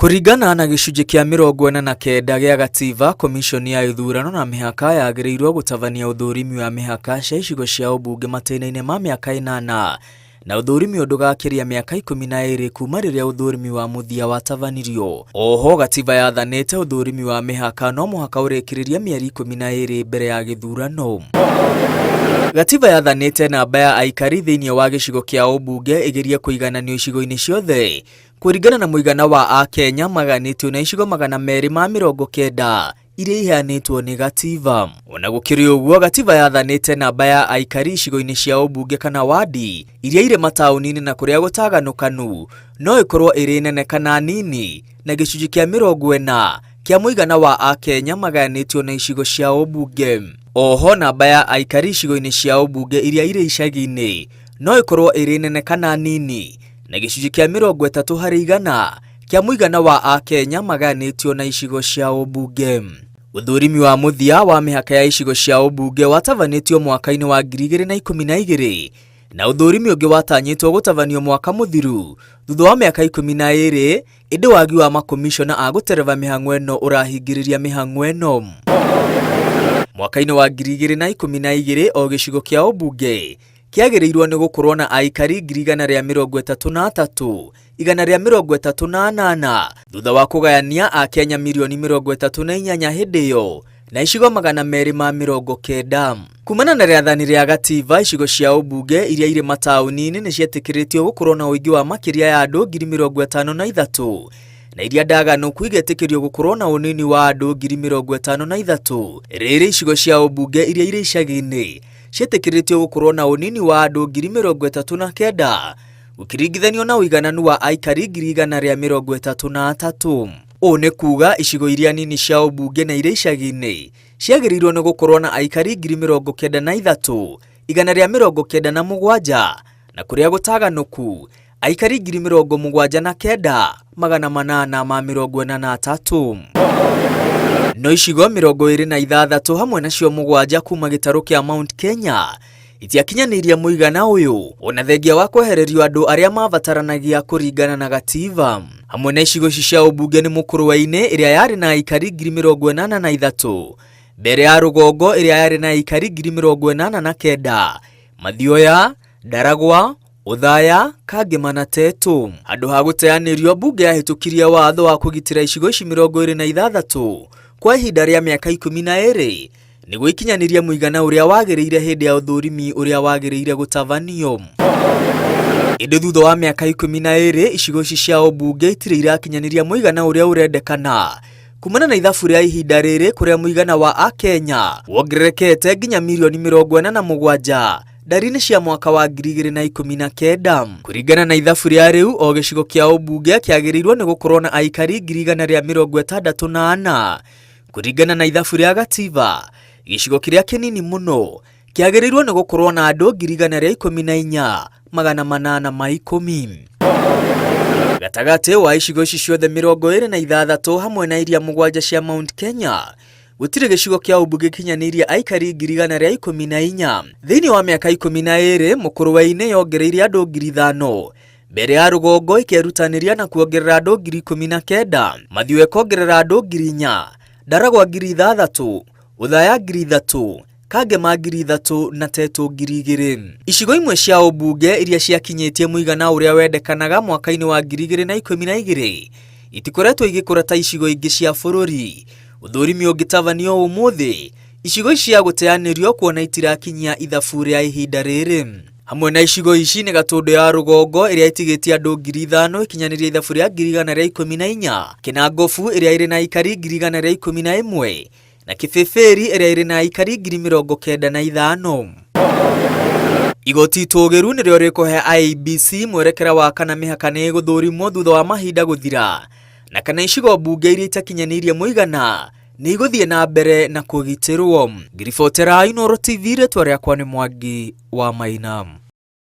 Kũringana na gĩcunjĩ kĩa 49 gĩa gatiba, Komishoni ya Ithurano na Mĩhaka yagĩrĩirwo gũtabania ũthũrimi wa mĩhaka cia icigo cia ũmbunge matĩna-inĩ ma mĩaka ĩnana na ũthũrimi ũyũ ndũgakĩria mĩaka 12 kuma rĩrĩa ũthũrimi wa mũthia watabanirio. Oho gatiba yathanĩte ũthũrimi wa mĩhaka no mũhaka ũrĩkĩrĩrie mĩeri 12 mbere ya gĩthurano. Gatiba yathanĩte namba ya aikari thĩinĩ wa gĩcigo kĩa ũmbunge ĩgerie kũigananio icigo-inĩ ciothe kũringana na mũigana wa Akenya maganĩtio na icigo 290 iria iheanĩtwo nĩ gatiba. Ona gũkĩrĩ ũguo, gatiba yathanĩte namba ya aikari icigo-inĩ cia ũmbunge kana wadi iria irĩ mataũni-inĩ na kũrĩa gũtaganũkanu no ĩkorwo ĩrĩ nene kana nini na gĩcunjĩ kĩa 40 kĩa mũigana wa Akenya magayanĩtio na icigo cia ũmbunge. Oho namba ya aikari icigo-inĩ cia ũmbunge iria irĩ icagi-inĩ no ĩkorwo ĩrĩ nene kana nini na gĩcunjĩ kĩa 30% kĩa mũigana wa Akenya magayanĩtio na icigo cia ũmbunge. Ũthũrimi wa mũthia wa mĩhaka ya icigo cia ũmbunge watabanĩtio mwaka-inĩ wa 2012 na ũthũrimi ũngĩ watanyĩtwo gũtabanio mwaka mũthiru thutha wa mĩaka 12 ĩndĩ wagi wa makomishona a gũtereba mĩhang'o ĩno ũrahingĩrĩria mĩhang'o ĩno. Mwaka-inĩ wa 2012 o gĩcigo kĩa ũmbunge kĩagĩrĩirwo nĩ gũkorwo na aikari 133,138 thutha wa kũgayania Akenya mirioni 38 hĩndĩ ĩyo na icigo 290. Kumana na rĩathani rĩa gatiba, icigo cia ũmbunge iria irĩ mataũni-inĩ nĩ cietĩkĩrĩtio gũkorwo na ũingĩ wa makĩria ya andũ 53,000 na iria ndaganũku igetĩkĩrio gũkorwo na ũnini wa andũ 53,000. Rĩrĩ icigo cia ũmbunge iria irĩ icagi-inĩ cietĩkĩrĩtio gũkorwo na ũnini wa andũ 39,000 gũkĩringithanio na ũigananu wa aikari 133,000. Ũũ nĩ kuga icigo iria nini cia ũmbunge na iria icagi-inĩ ciagĩrĩirwo nĩ gũkorwo na aikari 93,197 na kũrĩa gũtaganũku aikari 79,843. No icigo 26 hamwe nacio 7 kuma gĩtarũ kĩa Mount Kenya itiakinyanĩirie mũigana ũyũ ona thengia wa kwehererio andũ arĩa mabataranagia kũringana na gatiba. Hamwe na icigo ici cia ũmbunge nĩ Mũkũrwe-inĩ ĩrĩa yarĩ na aikari 83,000, Mbere ya Rũgongo ĩrĩa yarĩ na aikari 89,000, Mathioya, Ndaragwa, Othaya, Kangema na Tetu. Handũ ha gũteanĩrio, mbunge yahĩtũkirie watho wa kũgitĩra icigo ici 26 kwa ihinda rĩa mĩaka 12 nĩguo ikinyanĩrie mũigana ũrĩa wagĩrĩire hĩndĩ ya ũthũrimi ũrĩa wagĩrĩire gũtabanio. Ĩndĩ thutha wa mĩaka 12 icigo ici cia ũmbunge itirĩ irakinyanĩria mũigana ũrĩa ũrendekana kumana na ithabu rĩa ihinda rĩrĩ kũrĩa mũigana wa Akenya wongererekete nginya mirioni 47 ndari-inĩ cia mwaka wa 2019. Kũringana na ithabu rĩa rĩu, o gĩcigo kĩa ũmbunge kĩagĩrĩirwo nĩ gũkorwo na aikari 164,000. Kũringana na ithabu rĩa gatiba, gĩcigo kĩrĩa kĩnini mũno kĩagĩrĩirwo nĩ gũkorwo na andũ 118,810. Gatagatĩ wa icigo ici ciothe 26 hamwe na iria 7 cia Mount Kenya, gũtirĩ gĩcigo kĩa ũmbunge gĩkinyanĩirie aikari 114,000. Thĩinĩ wa mĩaka 12, Mũkũrwe-inĩ yongereire andũ 5,000, Mbere ya Rũgongo ĩkerutanĩria na kuongerera andũ 19,000, Mathiũ ĩkongerera andũ 4,000, Ndaragwa 6,000, Othaya 3,000, Kangema 3,000 na Tetu 2,000. Icigo imwe cia ũmbunge iria ciakinyĩtie mũigana ũrĩa wendekanaga mwaka-inĩ wa 2012 itikoretwo igĩkũra ta icigo ingĩ cia bũrũri. Ũthũrimi ũngĩtabanio ũmũthĩ, icigo ici cia gũteanĩrio kuona itirakinyia ithabu rĩa ihinda rĩrĩ. Hamwe na icigo ici nĩ Gatũndũ ya Rũgongo ĩrĩa ĩtigĩtie andũ 5,000 ĩkinyanĩrie ithabu rĩa 114,000, Kĩnangobu ĩrĩa ĩrĩ na aikari 111,000 na Kĩbĩbĩri ĩrĩa ĩrĩ na aikari 95,000. Igoti itũgĩru nĩrĩo rĩkũhe IEBC mwerekera wa kana mĩhaka nĩ ĩgũthũrimwo thutha wa mahinda gũthira na kana icigo mbunge iria itakinyanĩirie mũigana nĩ igũthiĩ na mbere na kũgitĩrwo. Ngiribotera Inooro TV, rĩtwa rĩakwa nĩ Mwangi wa Maina.